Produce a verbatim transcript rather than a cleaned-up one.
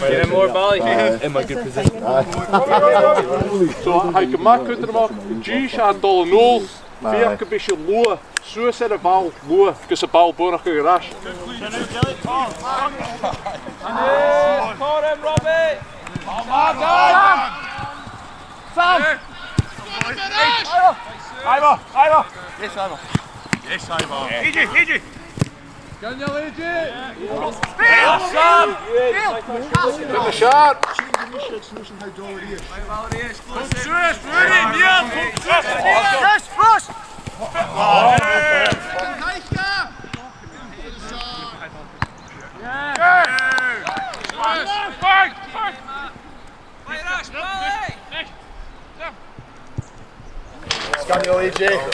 Get him more bally. Am I good position? So, tha e gu math cudromach, dìreach a' dol a-null, feuch gum bi sibh luath, suas air a' bhall, luath, gus am ball buannachd air ais. Call him, Robbie! Sam! Ivor! Ivor! Yes, Ivor. Yes, Ivor. Easy, easy. Daniel, easy. Sam! Get the shot. Come through, Rudy, Neil, come through. Yes, Russ! Daniel, easy.